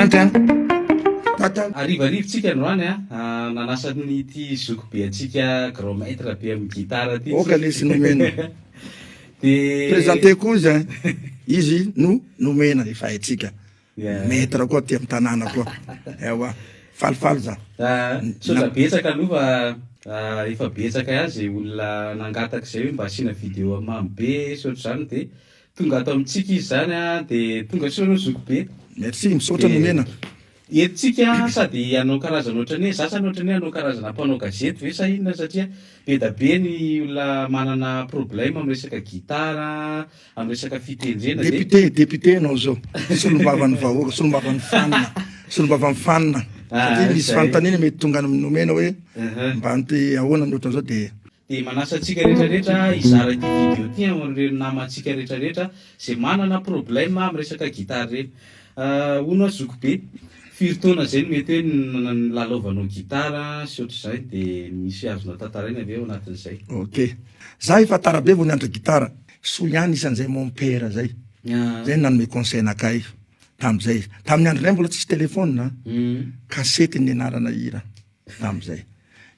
Tan tan. Harivariva tsika androany a, nanasa an'ity zokibe antsika grand maître be amin'ny gitara ty. Oka lesy nomena. De Présenter koa izy ein. Izy no nomena efa haintsika. Maître koa aty amin'ny tanàna koa. Ewa, falifaly za. Misaotra betsaka aloha fa efa betsaka ihany zay olona nangataka izay hoe mba asiana vidéo amin'i Mamy be sy ohatr'izany de Tonga ato amintsika izy izany an, dia tonga soa ianao zokibe. Merci, misaotra nomena. Eto tsika sady hanao karazana ohatran'ny hoe, za zany ohatran'ny hoe hanao karazana mpanao gazety ve sa inona satria be da be ny olona manana problème amin'ny resaka gitara, amin'ny resaka fitendrena dia. Député, député ianao zao, solombavan'ny vahoaka, solombavan'ny fanina, solombavan'ny fanina. Satria misy fanontaniana mety tonga any amin'ny nomena hoe mba anty ahoana ny ohatran'izao dia. Dia manasa antsika rehetra rehetra hizara ity video ity amin'ireo namantsika rehetra rehetra izay manana problème amin'ny resaka guitare ireny. Hono aho zokibe, firy taona izay no mety hoe nilalaovanao guitare sy ohatr'izay dia misy azonao tantaraina ve ao anatin'izay? Ok. Za efa tara be vao nianatra guitare. Soa ihany isan'izay mon père zay. Zay no nanome conseil anakahy tam'zay. Tamin'ny andronay mbola tsisy téléphone an. Kasety ny nianarana hira. Tamzay.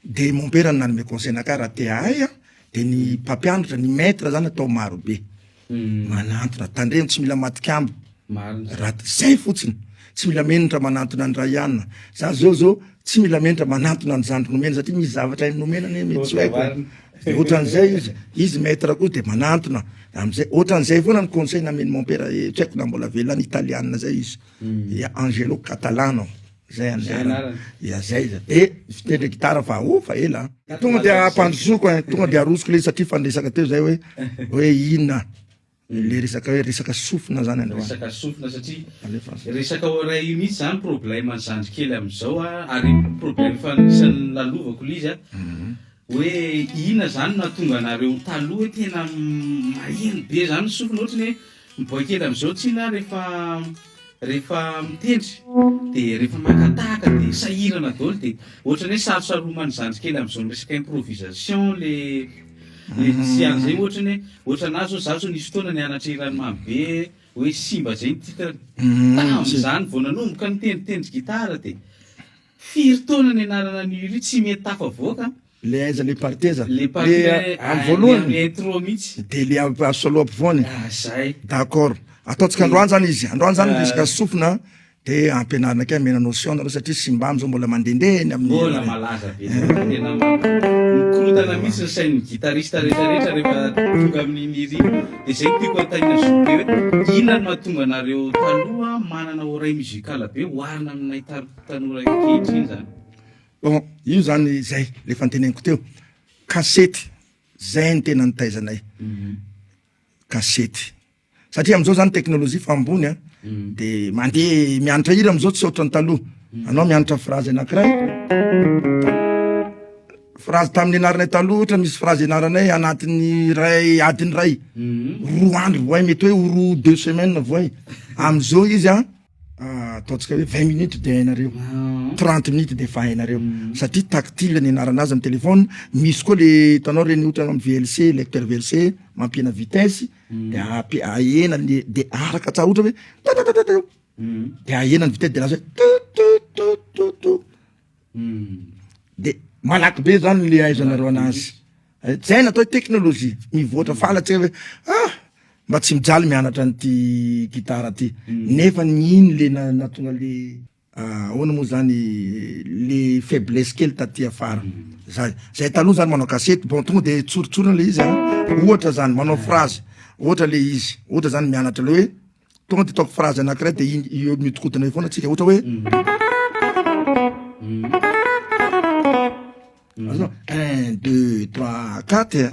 De mompera no nanome conseil anakahy raha te hahay an, de ny mpampianatra, ny maître zany atao maro be. Manantona, tandremo tsy mila matikamba. Raha zay fotsiny, tsy mila menatra manantona an'i Rayan. Za zao zao tsy mila menatra manantona an'i zandry nomena satria misy zavatra hainy nomena anie mety tsy haiko e. De ohatran'izay izy, izy maître koa de manantona am'zay, ohatran'izay foana ny conseil namen'i mompera, tsy haiko na mbola velona any, italiana zay izy, Angelo Catalano. Zay anarany. Ya zay izy. De fitendry gitara fa oh fa ela an. Tonga de ampandrosoako ein, tonga de arosoko le izy satria efa niresaka teo zay hoe hoe inona le resaka hoe resaka sofina zany androany. Resaka sofina satria resaka oreille io mihitsy zany problème ny zandry kely amizao a, ary problème efa anisan'ny lalovako le izy a, hoe inona zany nahatonga anareo taloha hoe tena maheno be zany ny sofina ohatrany hoe miboay kely amizao tsina rehefa Rehefa mitendry de rehefa maka tahaka de sahirana daholo de ohatran'ny hoe sarosaroman'ny zandry kely amin'izao miresaka improvisation le le tsy an'izay ohatrany hoe ohatranà zao za zao nisy fotoana nianatra hiran'i Mamy be hoe simba zay ny titre-ny tamin'izany vao nanomboka nitendritendry gitara de firy taona nianarana an'io hira io tsy mety tafavoaka. Le aiza le partie aiza? Le partie Le ah, am voalohany? le intro mihitsy. De le am solo ampovoany? Ah, zay. D'accord. Ataontsika androany zany izy. Androany zany Ah. resaka sofina de ampianarina kay omena notion nareo satria Simba amzao mbola mandehandeha eny amin'ny Mbola malaza be daholo, tena mikorotana mihitsy ny sain'ny guitariste rehetra rehetra rehefa tonga amin'iny hira iny. De zay no tiako anontaniana zoky be hoe inona no mahatonga anareo taloha manana oreille musicale be oharina aminay tanora ankehitriny zany? Bon, io zany zay le efa noteneniko teo, kasety zay no tena nitaizanay, kasety satria am'zao zany teknolojia fa ambony a, de mandeha mianatra hira am'zao tsy ohatran'ny taloha, anao mianatra phrase anakiray, phrase tamin'ny nianaranay taloha ohatra misy phrase ianaranay anatin'ny iray adiny iray, roa andro vao hay mety hoe ho roa deux semaines vao hay, am'zao izy an. Ataontsika hoe 20 minutes de hainareo, 30 minutes de efa hainareo satria tactile ny anarana azy amin'ny téléphone, misy koa le hitanao reny ohatra amin'ny VLC, lecteur VLC mampihena vitesse de ampi- ahena ny de araka tsara ohatra hoe tatatatatao de ahena ny vitesse de lasa hoe tututututut de malaky be zany le ahaizanareo anazy. Zay no atao hoe teknolojia, mivoatra faly antsika hoe ah mba tsy mijaly mianatra an'ity gitara ty, nefa iny le nahatonga le ahoana moa zany le faiblesse kely taty afara, zay zay taloha zany manao kasety bon tonga de tsoritsorina le izy an, ohatra zany manao phrase, ohatra le izy, ohatra zany mianatra le hoe Tonga de ataoko phrase anakiray de iny eo miodikodina eo foana tsika ohatra hoe azonao un deux trois quatre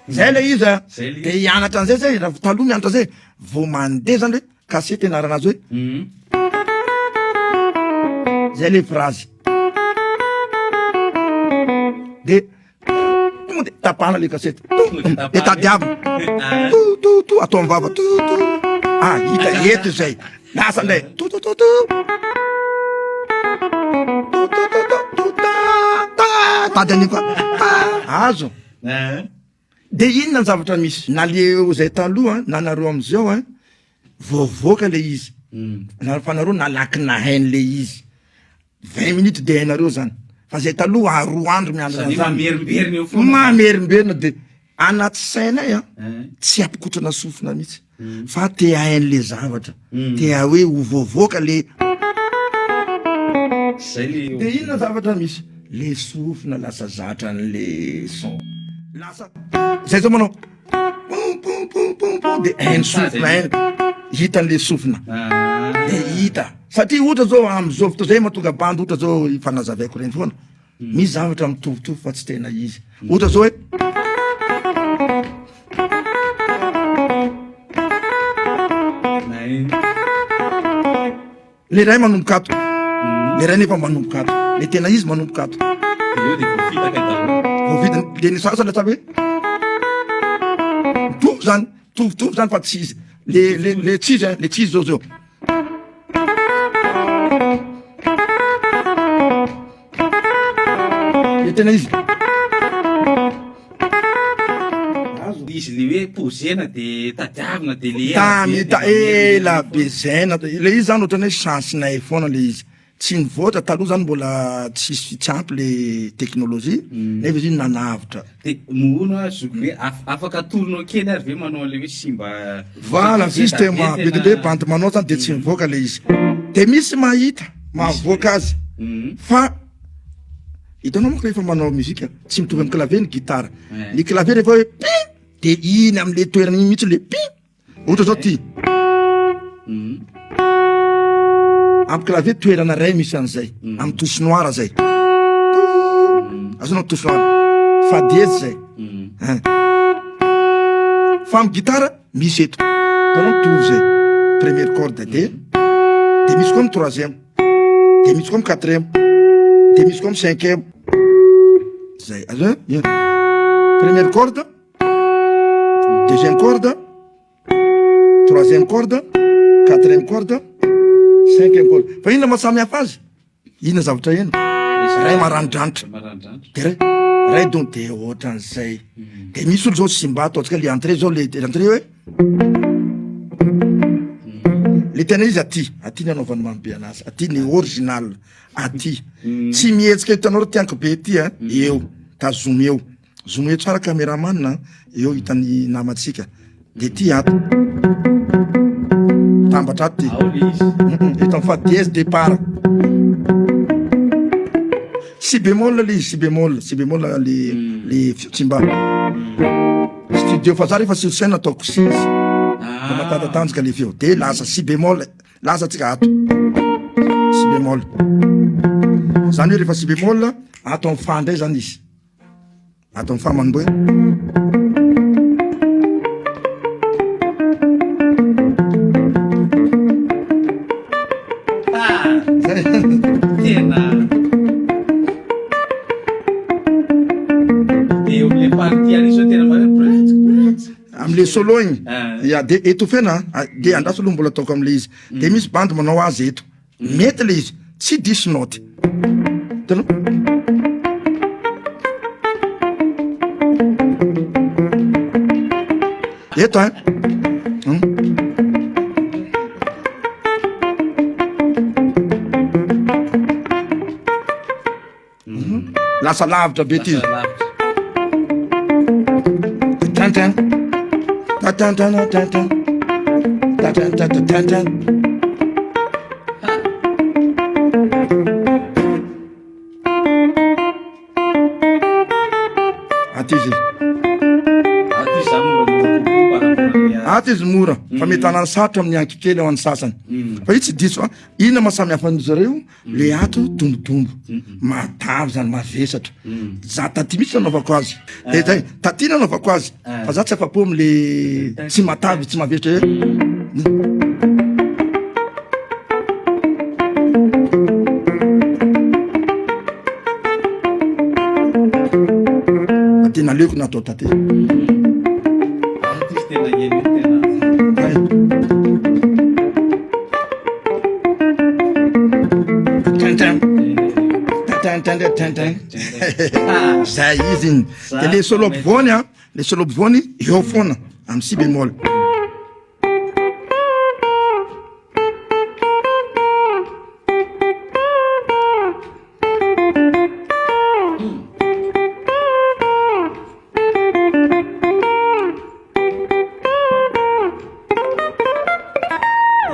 zay le izy a de hianatra an'izay zay raha vao taloha mianatra zay vao mandeha zany hoe kasety anarana azy hoe zay le phrase de Tonga de tapahana le kasety. De tadiavina. To to to atao am vava to to. Ah hita eto izay. Lasa ndray. To to to to. To to to to to ta ta. Tady an'io koa. Ta. Azo. De inona ny zavatra misy? Na le zay taloha na nareo amizao a, voavoaka le izy. Na fa nareo nalaky nahay an'le izy. 20 minutes de hainareo zany. Fa zay taloha 2 andro miandry Zany hoe an'zany. mamerimberina eo foana. Mamerimberina de anaty sainay a, Eh. tsy ampikotrana sofina mihitsy. Fa te hahay an'le zavatra. Mm. Te hahay hoe ho voavoaka le. Zay le. De inona zavatra misy? Le sofina lasa zatra an'le son. Lasa zay zao manao pom pom pom pom pom de hainy sofina hainy hitan'le sofina. Ah. De hita. Satria ohatra zao am'zao fotoa zay mahatonga bandy ohatra zao ifanazavaiko reny foana. Misy zavatra mitovitovy fa tsy tena izy. Ohatra zao hoe Nay. Le ray manomboka ato. Le ray nefa manomboka ato. Le tena izy manomboka ato. De eo de voafitaka daholo. Voafitaka. De ny sasany lasa hoe mitovy zany, mitovitovy zany fa tsy izy. Le le le tsy izy, le tsy izy zao zao. Le tena izy. Izy le hoe posena de tadiavina de le ela Tamy be de ta mamerina ela foana. be zay na le izy zany ohatrany hoe chance-nay foana le izy. Tsy nivoatra taloha zany mbola tsisy tsy ampy le technologie nefa izy iny nanavotra. De mohono a zoky be afaka atoronao kely ary ve manao an'le hoe simba Voilà, satria système be be dia be tena bandy manao zany de tsy mivoaka le izy. De misy mahita mahavoaka azy fa hitanao manko rehefa manao musique tsy mitovy amin'ny clavier ny guitare. Ouais. Ny clavier rehefa hoe pi de iny am'le toerana iny mihitsy le pi. Ohatra zao ty. Amin'ny clavier toerana ray misy an'izay. Amin'ny touche noire zay. Azonao touche noire. Fa dièse zay. Hein. Fa amin'ny guitare misy eto. Hitanao mitovy zay. Première corde de de misy koa amin'ny troisième. De misy koa amin'ny quatrième. De misy koa amin'ny cinquième. Zay. Azonao? Première corde, deuxième corde, troisième corde, quatrième corde, cinquième corde. Fa inona maha samy hafa azy? Inona zavatra eno? Ray maranidranitra. Maranidranitra. De ray, ray donc de ohatran'izay. De misy olo zao simba ataontsika le entrée zao le entrée hoe le tena izy aty, aty ny anaovany mamy be anazy, aty ny original, aty. Tsy mihetsika hitanao ry tianko be ty a, eo, tazomy eo. Zoom eo tsara caméraman a, eo hitan'ny namantsika. De ty ato. Tambatra ato ty. Ao le izy. Eto amin'ny fa dièse départ. Si bémol le izy, si bémol, si bémol le le fitsimba. Studio fa za rehefa sur scène ataoko si izy. Fa matatatanjaka le feo. De lasa si bémol, lasa tsika ato. Si bémol. Zany hoe rehefa si bémol, ato amin'ny fa ndray zany izy. Ato amin'ny fa manomboka hoe Ah, Zay. tena. De eo am'le partie any zao tena mba hoe brrrt, brrrt. Am'le solo igny. Ah. Ya, de étouffena, ah, de andraso aloha mbola ataoko am'le izy. De misy bandy manao azy eto. Mety le izy, tsy diso note. Hitanao? Eto hein. Lasa lavitra be ty. Lasa lavitra. Tan tan. Ta tan tan tan tan. Ta tan tan tan tan tan. Aty izy. Aty izy zany mora mora kokoa par rapport am'le Aty izy mora fa mety hanano sarotra amin'ny anky kely ao an'ny sasany. Fa io tsy diso a. Inona maha samy hafa an'izy ireo? Le ato dombodombo, matavy zany, mavesatra. Za taty mihitsy nanaovako azy. De zay, taty nanaovako azy. Fa za tsy afa-po am'le tsy matavy, tsy mavesatra hoe. Fa tena aleoko natao taty. Aty izy tena heno io tena. Zay. Tintin. Tintin, tintin, tintin. Ah, Zay izy iny. De le solo ampovoany a, Le solo ampovoany eo foana amin'ny si bémol.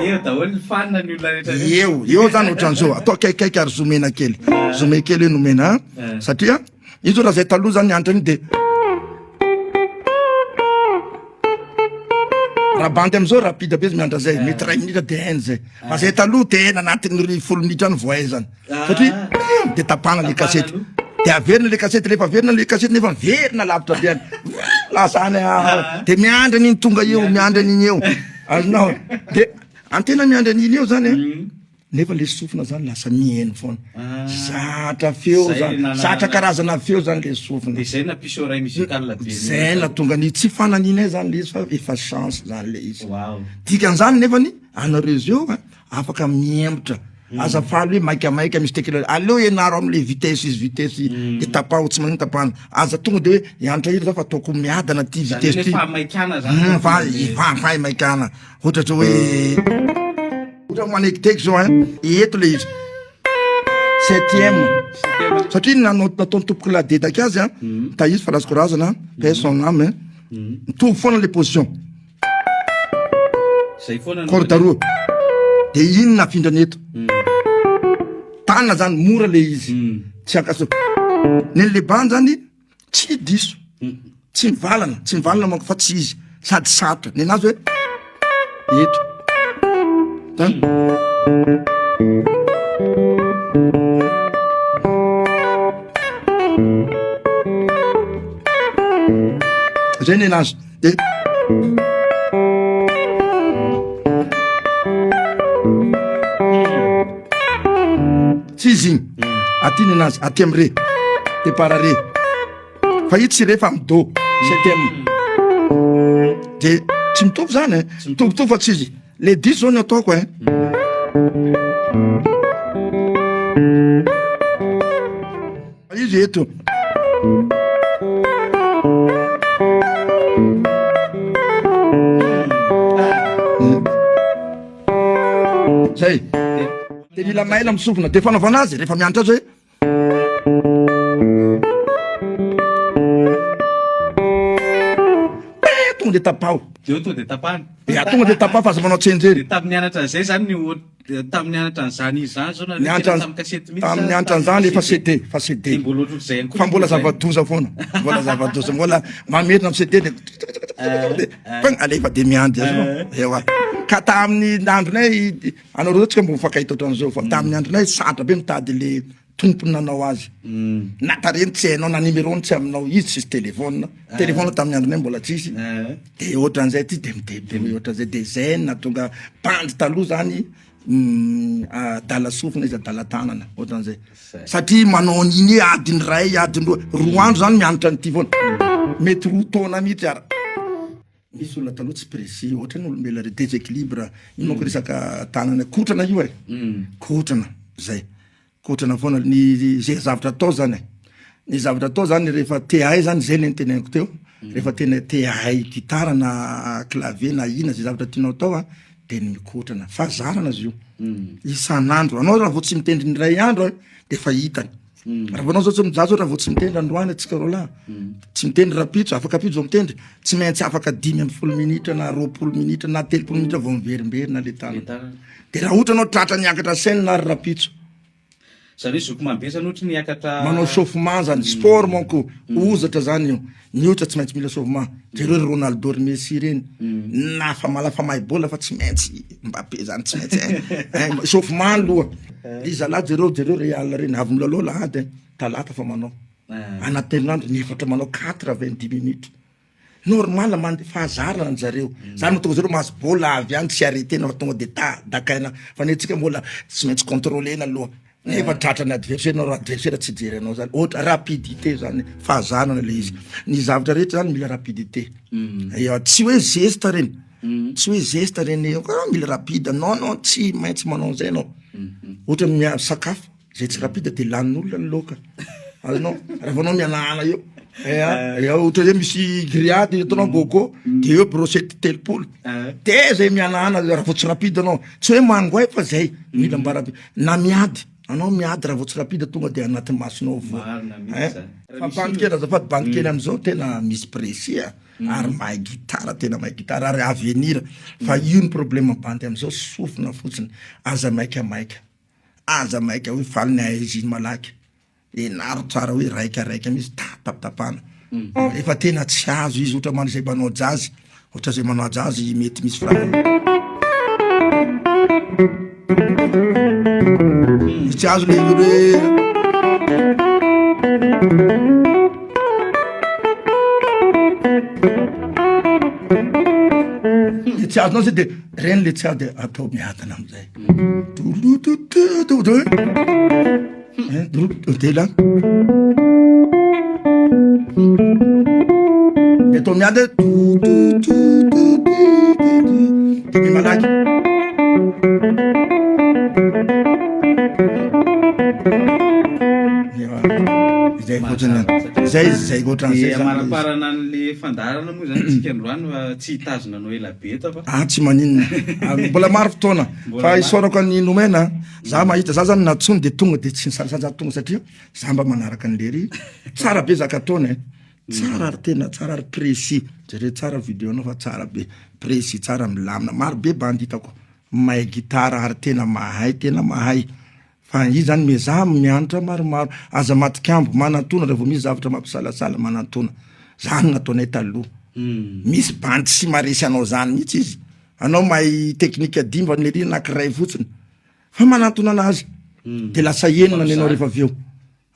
Eo daholo ny fan ny olona rehetra rehetra. Eo, eo zany ohatran'izao, atao akaikikaiky ary zoomena kely. Zoome kely hoe nomena an, satria io zao raha zay taloha zany nianatra an'io de raha bandy am'zao rapide be izy mianatra zay, mety iray minitra de hainy zay. Fa zay taloha tena anatin'ny folo minitra any vao hay zany. Satria de tapahana le kasety. De averina le kasety, rehefa averina le kasety nefa miverina lavitra be any. Lasa any ah. De miandry an'iny tonga eo, miandry an'iny eo. Azonao. De antena miandry an'iny eo zany eh. Nefa le sofina zany lasa miheno foana. Zatra feo zany, zatra karazana feo zany le sofina. De zay nampisy oreille musicale be. Zay nahatonga ny tsy fananianay zany le izy fa efa chance zany le izy. Dikan'izany nefany anareo zao afaka mihemotra. Aza faly hoe maikamaika misy teknolojia. Aleo ianaro amle vitesse izy vitesse de tapaho tsy maninona tapahana. Aza tonga de hoe hianatra hira za fa ataoko miadana ty vitesse ty. Fahamaikana zany. Fa fahamaikana. Ohatra zao hoe ohatra manekiteky zao hein, eto le izy. Septième. Satria nanao nataon'ny tompoko lahy dedaky azy an, tahizo fa laziko razana, paix son âme hein. Mitovy foana le position. Zay foana no Corde roa. De iny nafindrany eto. Tanana zany mora le izy. Tsy ankaso. Nen'le bandy zany tsy diso. Tsy mivalana, tsy mivalana manko fa tsy izy. Sady sarotra. Nenazy hoe eto. Zany. Zay nenazy. De tsy izy igny. Aty nenazy, aty amy re. Départ re. Fa io tsy re fa amy do. Septième. De tsy mitovy zany e. Mitovitovy fa tsy izy. Le diso zao ny ataoko e. Izy eto. Zay. De mila maila misofina. De fanaovana azy rehefa mianatra azy hoe tonga de tapaho. De eo tonga de tapahana. Ya tonga de tapaho fa aza manao tsianjery. De tamin'ny nianatra an'izay zany ny Tamin'ny nianatra an'izany izy izany zao nareo Nianatra tena tamin'ny kasety mihitsy tamin'ny sa nianatra tamin'ny an'izany efa CD? CD, fa CD. Dia mbola ohatrohatr'izay ihany koa Fa ny mbola problème. zava-doza foana, mbola zava-doza, mbola mamerina amin'ny CD dia dia ping, alefa dia miandry azy aloha. Ewa. Ka tamin'ny andronay, anareo zao tsika mbo mifankahita ohatran'izao fa tamin'ny andronay sarotra be mitady le tompony nanao azy. Na tarehiny tsy hainao, na numéro-ny tsy aminao, izy tsisy téléphone, téléphone tamin'ny andronay mbola tsisy. De ohatran'izay ty de midebrouille ohatran'izay de zay no nahatonga bandy taloha zany adala sofina izy adala tanana ohatran'izay satria manao an'iny hoe adiny iray adiny roa roa andro zany mianatra an'ity foana mety roa taona mihitsy ara misy olona taloha tsy précis ohatra ny olombelona re déséquilibre io manko resaka tanana kotrana io e kotrana zay Kotrana foana ny ze zavatra atao zany e, ny zavatra atao zany rehefa te hahay zany zay le niteneniko teo, rehefa tena te hahay gitara na clavier na ina ze zavatra tianao atao a de ny mikotrana, fahazarana izy io, isan'andro, anao raha vao tsy mitendry indray andro a de efa hitany, raha vao anao zao tsy, za zao raha vao tsy mitendry androany atsika roalahy, tsy mitendry rahampitso, afaka ampitso vao mitendry, tsy maintsy afaka 15 minitra na 20 minitra na 30 minitra vao miverimberina le tanana. De raha ohatra anao tratra niakatra scène ary rapitso. Zany hoe zoky mahabe zany ohatry ny hiakatra. Manao chauffement zany, sport manko, hozatra zany io, ny hozatra tsy maintsy mila chauffement, jereo ry Ronaldo ry Messi reny, na fa mala fa mahay baolina fa tsy maintsy Mbappé zany tsy maintsy ein, chauffement aloha, ry zalahy jereo jereo Real reny, avy milalao alahady ein, talata fa manao, anaty herinandro in'efatra manao quatre vingt dix minutes. Normal mande fahazarana ny zareo. Zany mahatonga zareo mahazo baolina avy any tsy arretena fa tonga de ta dakaina. Fa ny antsika mbola tsy maintsy contrôlena aloha. Nefa tratran'ny adversaire nao raha adversaire tsy hijery anao zany. Ohatra rapidité zany fahazarana le izy. Ny zavatra rehetra zany mila rapidité. Ewa tsy hoe zesta reny. Tsy hoe zesta reny ah mila rapide. Non non tsy maintsy manao an'izay anao. Ohatra miaro sakafo. Zay tsy rapide de lanin'olona ny laoka. Azonao? Raha vao anao mihanahana eo. Ia, ohatra hoe misy grillade ataonao gogo, de eo brochette 30, de zay mihanahana raha vao tsy rapide anao, tsy hoe mangoay fa zay, mila mba rapide, na miady, anao miady raha vao tsy rapide tonga de anaty masonao voa, Marina mihitsy ein, zany. fa bandy kely azafady, bandy kely amizao tena misy précis a, ary mahay gitara, tena mahay gitara ary avenir, fa io ny problème bandy amizao sofina fotsiny, aza maikamaika, aza maika hoe faly ny ahaiziny malaky. Enaro tsara hoe raika raika mihitsy ta tapatapahana. Efa tena tsy azo izy ohatra man zay manao jazz, ohatra zay manao jazz mety misy fra. Tsy azo le izy hoe de tsy azonao zay de reny le tsy azo de atao miadana amizay. Tolotototototô. De là. De atao miady de mi malaky. Zay fotsiny. Zay zay ohatran'izay De zany. amaraparana an'le fandaharana moa zany tsika androany fa tsy hitazona anao ela be eto fa Ah tsy maninona. Ah, Mbola maro fotoana. Mbola Fa maro. isaorako an'i Nomena. Za mahita, za zany natsony de tonga de tsy nisalasala za tonga satria za mba manaraka an'i lery, tsara be zaka ataony e, tsara ary tena tsara ary précis, jereo tsara video anao fa tsara be, précis tsara milamina, maro be bandy hitako mahay gitara ary tena mahay tena mahay, fa izy zany miezaha mianatra maromaro, aza matikambo, manantona raha vao misy zavatra mampisalasala manantona, zany nataonay taloha, misy bandy tsy maharesy anao zany mihitsy izy, anao mahay teknika dimy fa ny lery anakiray fotsiny. Fa manantona anazy de lasa enina ny anao rehefa avy eo.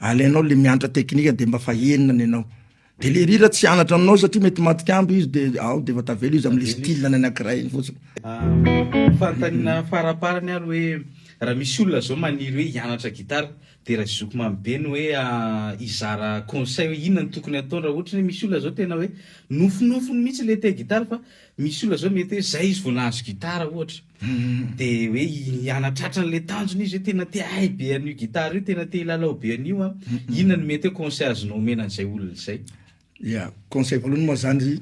Alainao le mianatra teknika de mba fa enina ny anao. De le rira tsy hianatra aminao satria mety matikambo izy de ao de efa tavela izy amle style ny anakiray iny fotsiny. Fanontaniana faraparany ary hoe raha misy olona zao maniry hoe hianatra gitara de raha zoky mamy be ny hoe hizara conseil hoe inona no tokony ataony raha ohatra hoe misy olona zao tena hoe nofinofiny mihitsy le te gitara fa misy olona zao mety hoe zay izy vao nahazo gitara ohatra. De hoe hanatratra an'le tanjona izy hoe tena te hahay be an'io gitara io, tena te hilalao be an'io an, inona no mety hoe conseil azonao omena an'izay olona izay? Ya, conseil voalohany moa zany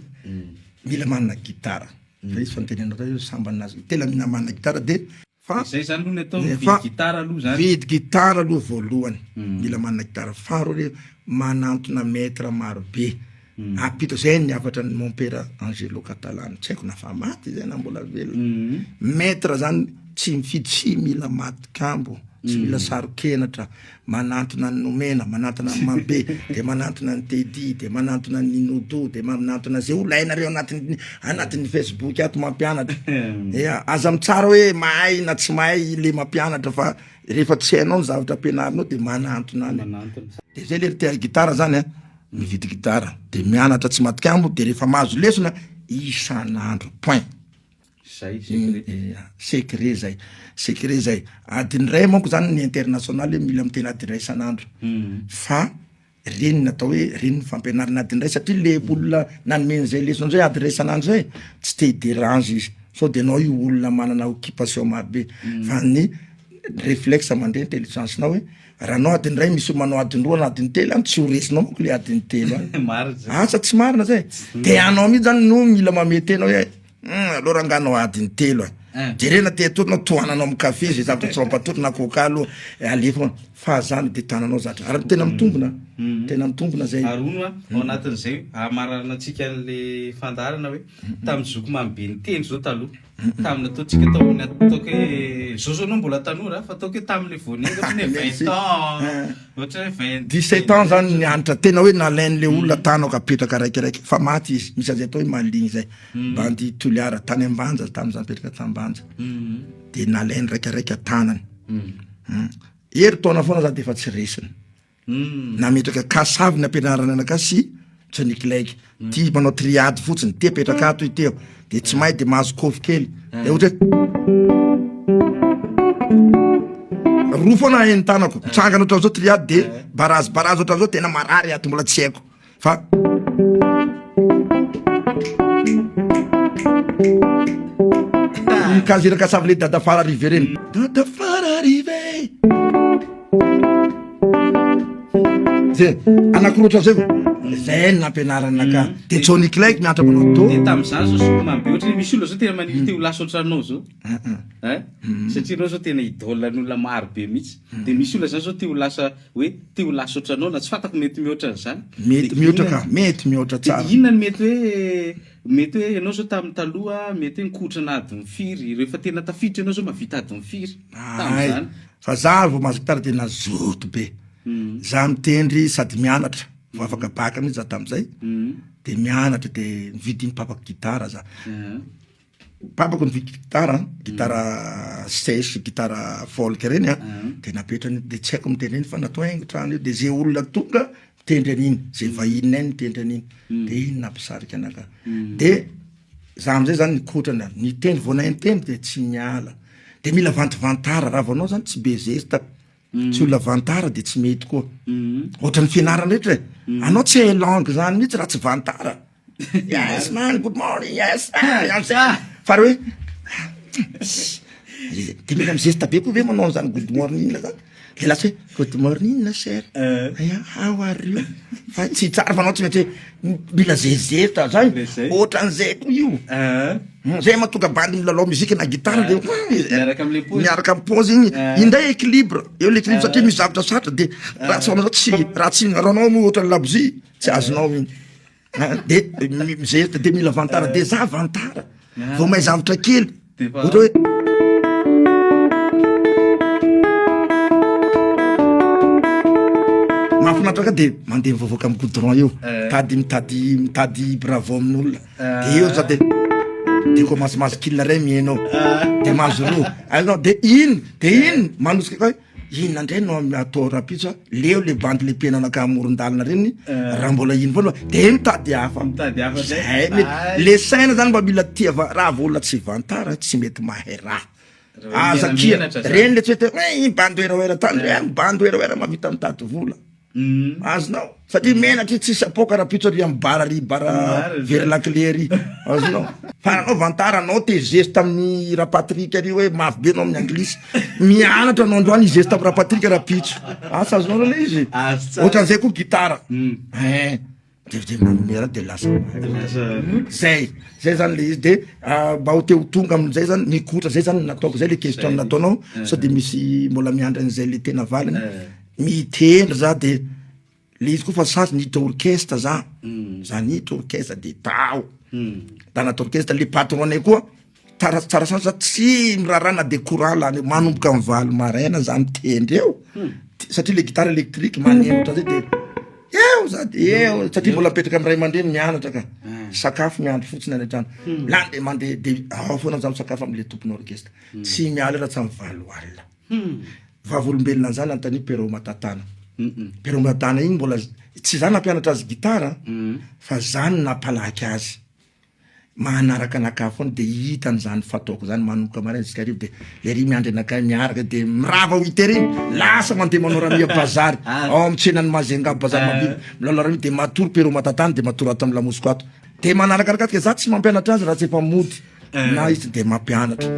mila manana gitara, zay izy fa nitenenako teo hoe sambany nahazo, tena mila manana gitara de fa Zay zany aloha ny atao, mividy fa gitara aloha zany. Mividy gitara aloha voalohany, mila manana gitara, faharoa re manantona maître maro be, Ampita zay ny hafatra ny mompera Angelo Catalano, tsy haiko na fa maty zay na mbola velona. Maître zany tsy mifidy, tsy mila matikambo, tsy mila saro-kenatra, manantona ny nomena, manantona ny mabe, de manantona ny Teddy, de manantona ny Nodo, de manantona zay olona hainareo anatin'ny anatin'ny Facebook ato mampianatra. Ya, aza mitsara hoe mahay na tsy mahay le mampianatra fa rehefa tsy hainao ny zavatra ampianarinao de manantona any. De zay le ry gitara zany an. mividy gitara de mianatra tsy matikambo de rehefa mahazo lesona isan'andro point. Zay secret. Secret zay, secret zay. Adiny iray manko zany ny international hoe mila miteny adiny iray isan'andro fa reny ny atao hoe reny ny fampianarana adiny iray satria le olona nanome an'izay lesona zay adiny iray isan'andro zay tsy te hi-derange izy sao de enao io olona manana occupation maro be fa ny reflexe mandeha intelligence-nao hoe Raha anao adiny iray misy manao adiny roa na adiny telo any tsy ho resinao manko le adiny telo any. Marina zay. Asa tsy marina zay. De anao mihitsy zany no mila mamehy tena hoe hum aleo rangaha anao adiny telo e. Eh. Jerena te hatory anao tohananao amin'ny kafe zay zavatra tsy mampatory na coca aloha eh, alefa fa zany de tananao zatra. Ary tena mitombina. Tena mitombina zay. Ary hono a, ao anatin'izay hamaranantsika an'le fandaharana hoe tamin'ny zoky mamy be niteny zao taloha. Tamin'ny ataontsika tao amin'ny ataoko hoe zao zao anao mbola tanora fa ataoko hoe tamin'le vao niainga ohatran'ny hoe 20 ans ohatra hoe 20 17 ans zany nianatra tena hoe nalain'le olona tanako apetraka raikiraiky fa maty izy misy an'izay atao hoe maligny zay bandy Toliara tany Ambanja tamin'izaho nipetraka t'Ambanja de nalainy raikiraika tanany herintaona foana za de efa tsy resiny Nametraka cas avy ny ampianarana anakahy sy Johnny Clegg. Ty manao triade fotsiny, ty apetraka ato ity eo. De tsy mahay de mahazo kôfy kely. De ohatra hoe roa foana hain'ny tanako. Mitsangana ohatran'izao triade de barazy barazy ohatran'izao tena marary ato mbola tsy haiko. Fa Mikazira kasavy le dadafara rive reny. Dadafara rive. Zay, anakiroa ohatran'izay vao. Zay no nampianarana anakahy. De Johnny Clegg mianatra manao do. De tamin'izany zao zoky be ohatra hoe misy olona zao tena maniry te ho lasa ohatranao zao. Hein? Satria ianao zao tena idole an'olona maro be mihitsy. De misy olona zany zao te ho lasa hoe te ho lasa ohatranao na tsy fantako mety mihoatra an'izany. Mety mihoatra ka, mety mihoatra tsara. De inona no mety hoe mety hoe ianao zao tamin'ny taloha mety hoe nikotrana adiny firy, rehefa tena tafiditra ianao zao mahavita adiny firy tamin'izany? Fa za vao mahazo gitara de nazoto be. Za mitendry sady mianatra, vao afaka bac mihitsy za tam'zay, de mianatra de nividy papako gitara za. Papako nividy gitara, gitara sèche, gitara folk reny an, de napetrany de tsy haiko mitendry an'iny fa natao haingo trano io de ze olona tonga mitendry an'iny, ze vahininay mitendry an'iny, de iny nampisarika anakahy. De za am'zay zany nikotrana, nitendry vao nahay nitendry de tsy niala, de mila vantovantara, raha vao anao zany tsy be zesta, Tsy olona vantara de tsy mety koa. Ohatran'ny fianarana rehetra e. Anao tsy hahay langue zany mihitsy raha tsy vantara. Yes man, good morning, yes ah, fa raha hoe de mila mizesta be koa ve manao an'izany good morning zany? De lasa hoe good morning cher, ya how are you? Fa tsy tsara fa anao tsy maintsy hoe mila zezeta zay, ohatran'izay koa io. Zay mahatonga bandy milalao mozika na gitara de miaraka am'le pôzy, miaraka am pôzy igny, indray équilibre, eo l'équilibre satria misy zavatra sarotra de raha tsy anao tsy raha tsy raha anao moa ohatran'ny labozia tsy azonao igny, de mizesta de mila vantara de za vantara vao mahay zavatra kely ohatra hoe mahafinaritra ka de mandeha mivoavoaka am goudron eo, mitady mitady mitady bravo amin'olona. De eo za de de commence mahazo kil ray mihaino ao de mahazo roa azonao de iny de iny manosika koa hoe inona ndray no atao rahampitso a leo le bandy le mpiainana amoron-dalana reny raha mbola iny foana de mitady hafa Mitady hafa ndray. Zay mety Ay. le saina zany mba mila tia va- raha vao olona tsy vantara tsy mety mahay raha Raha aza kia menatra zany. reny le tsy hoe te hoe bandy werawera tany re bandy werawera mahavita mitady vola Azonao? Satria menatra izy tsisy apoaka rapitso ary am bar ary bar very lakile ary. Azonao? Fa anao vantara anao te zesta amin'ny Rapatrick ary hoe mafy be anao amin'ny anglisy. Mianatra anao androany hizesta amin'ny Rapatrick rapitso. Asa azonao le izy? Ohatran'izay koa gitara. Eh. De de manome raha de lasa. Zay. Zay zany le izy de mba ho te ho tonga amin'izay zany mikotra zay zany nataoko zay le question nataonao sao de misy mbola miandry an'izay le tena valiny. Mitendry za de le izy koa fa sazy niditra orchestre za, za niditra orchestre de tao, tanaty orchestre le patron-nay koa tsara tsara sasy za tsy miraharaha na de courant lany eo, manomboka amy valo maraina za mitendry eo, satria le gitara électrique maneno ohatran'zay de eo za de eo satria mbola mipetraka amy ray aman-dreny mianatra ka, sakafo miandry fotsiny any an-trano, lany de mandeha de ao foana za misakafo amle tompon'ny orchestre, tsy miala eo raha tsy amy valo alina. Vavolombelona an'izany anontanio Pierrot Matatana. Pierrot Matatana iny mbola tsy za nampianatra azy gitara fa za no nampalaky azy. Manaraka anakahy foana de hitany zany fataoko zany manomboka maraina jusqu'à hariva de lery miandry anakahy miaraka de mirava huit heures iny lasa mandeha manao ramia bazary ao amin'ny tsenan'i Majunga bazary Mahabibo milalao ramia de matory Pierrot Matatana de matory ato amin'ny lamosiko ato de manaraka anakahy za tsy mampianatra azy raha tsy efa mody. Na izy de mampianatra.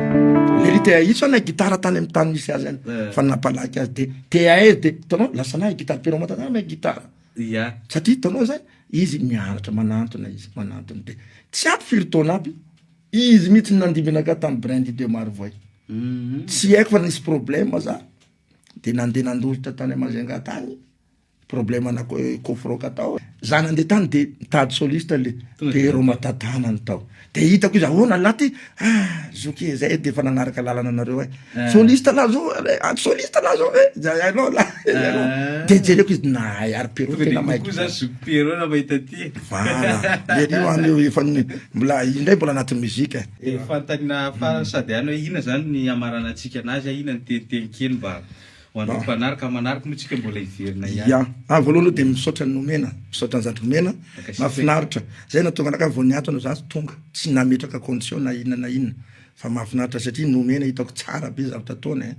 Lery te ahitso anay gitara tany amin'ny tany misy azy any fa nampalaky azy de te ahay de hitanao lasa nahay gitara Pierrot Matatana mahay gitara. Ia. Satria hitanao zay izy mianatra manantona izy manantona de tsy ampy firy taona aby izy mihitsy no nandimby anakahy tamin'ny Brindy de Marovoay. Tsy haiko fa nisy problème za de nandeha nandositra tany Majunga tany. Problème ana kofroka tao. Za nandeha tany de nitady soliste le Pierrot Matatana no tao. De hitako izy ahoana lahy ty? Ah zoky e zay de efa nanaraka lalana anareo e. Soliste lah zao eh, soliste lah zao eh, zay hainao lah. De jereko izy nahay ary Pierrot tena mahay. Koa zany zoky Pierrot raha mahita aty. Voilà. Le io any io efa mbola indray mbola anatin'ny musique. De fanontaniana farany sady ihany hoe inona zany ny hamaranantsika anazy, inona ny teniteny kely mba Ho an'ireo mpanaraka manaraka moa tsika mbola hiverina ihany. Ya, ah voalohany aloha dia misaotra an'i Nomena, misaotra an'i zandry Nomena, mahafinaritra, zay nahatonga anakahy vao niantso anao za tonga, tsy nametraka condition na inona na inona, fa mahafinaritra satria Nomena hitako tsara be zavatra ataony eh,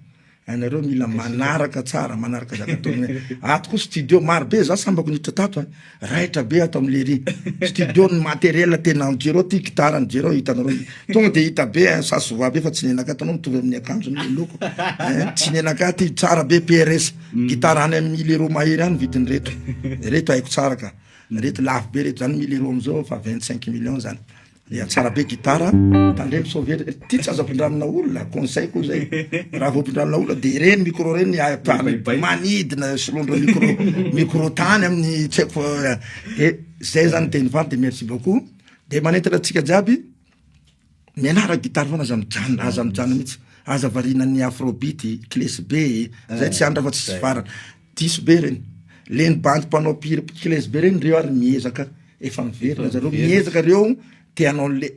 ianareo mila manaraka tsara, manaraka zavatra ataony Nomena, ato koa studio maro be, za sambako niditra tato eh, Raitra be ato am lery studio ny matériel tena jereo ty gitara ny jereo hitanareo tonga de hita be hein ça se voit be fa tsy nenaka ato anao mitovy amin'ny akanjo ny loko hein tsy nenaka ty tsara be PRS gitara any am mille euros mahery any vidiny reto reto haiko tsara ka. Reto lafo be reto zany, 1000 euros amizao fa 25 millions zany. Ya, tsara be gitara. Tandremo sao very ty, tsy azo ampindramina olona, conseil koa zay. Raha vao ampindramina olona de reny micro reny Baibay. Manidina solondro micro tany amin'ny tsy haiko, fa de zay zany teny fary. De merci beaucoup, de manentana atsika jiaby mianara gitara foana, aza mijanona, aza mijanona mihitsy, aza varinany afrobeat klesy be zay, tsy andra fa tsisy farany, diso be reny leny bandy mpanao pire klesy be reny reo, ary miezaka efa miverina zareo, miezaka reo te hanao le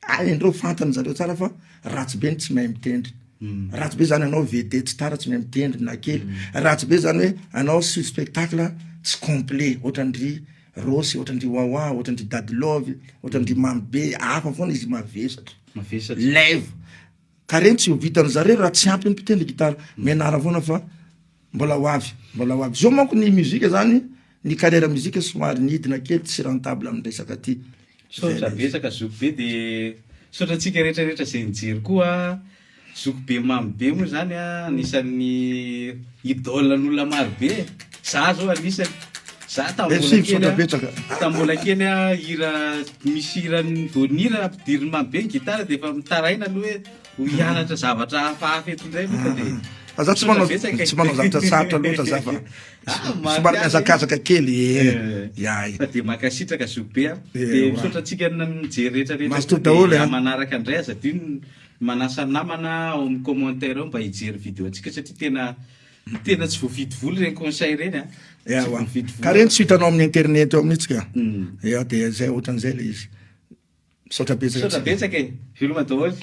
aindreo, fantany zareo tsara fa ratsy be ny tsy mahay mitendry, ratsy be zany anao vedette star tsy mahay mitendry na kely, ratsy be zany hoe anao sur spectacle tsy complet, ohatrandry Rosy, ohatrandry Wawa, ohatrandry Dady Love, ohatrandry Mamy be, hafa foana izy, mavesatra. Mavesatra. Live ka reny tsy ho vitany zareo raha tsy ampy ny mpitendry gitara. Mianara foana fa mbola ho avy, mbola ho avy zao manko ny muzika zany, ny carrière muzika somary nidina kely, tsy rentable amin'ny resaka ty. Saotra betsaka, zoky be, de saotra antsika rehetrarehetra zay nijery koa. Zoky be Mamy be moa zany a anisan'ny idole n'olona maro be, za zao anisany, za tambola Merci, kely misaotra a betsaka. Tambola kely a, hira misy hirany vao nihira ampidiriny Mamy be ny gitara de efa mitaraina aloha hoe ho hianatra zavatra hafahafa eto indray aloha, fa de Fa za tsy misaotra manao betsaka e. Tsy manao zavatra sarotra loatra za fa Ah, somary miazakazaka kely. Eh. Ya. Fa de mankasitraka, zoky be a. Eh, De wa. misaotra antsika mijery rehetrarehetra. Mazotoa Koa daholo, de a. manaraka indray, aza adino manasa namana ao amin'ny commentaire ao mba hijery vidéo antsika, satria tena tena tsy voavidy vola ireny conseil ireny a. Ya, Tsy wa. voavidy vola. Ka reny tsy hitanao amin'ny internet ao mihitsy ka. Ya, de zay, ohatran'izay le izy. Misaotra betsaka Misaotra antsika. betsaka e, veloma daholo.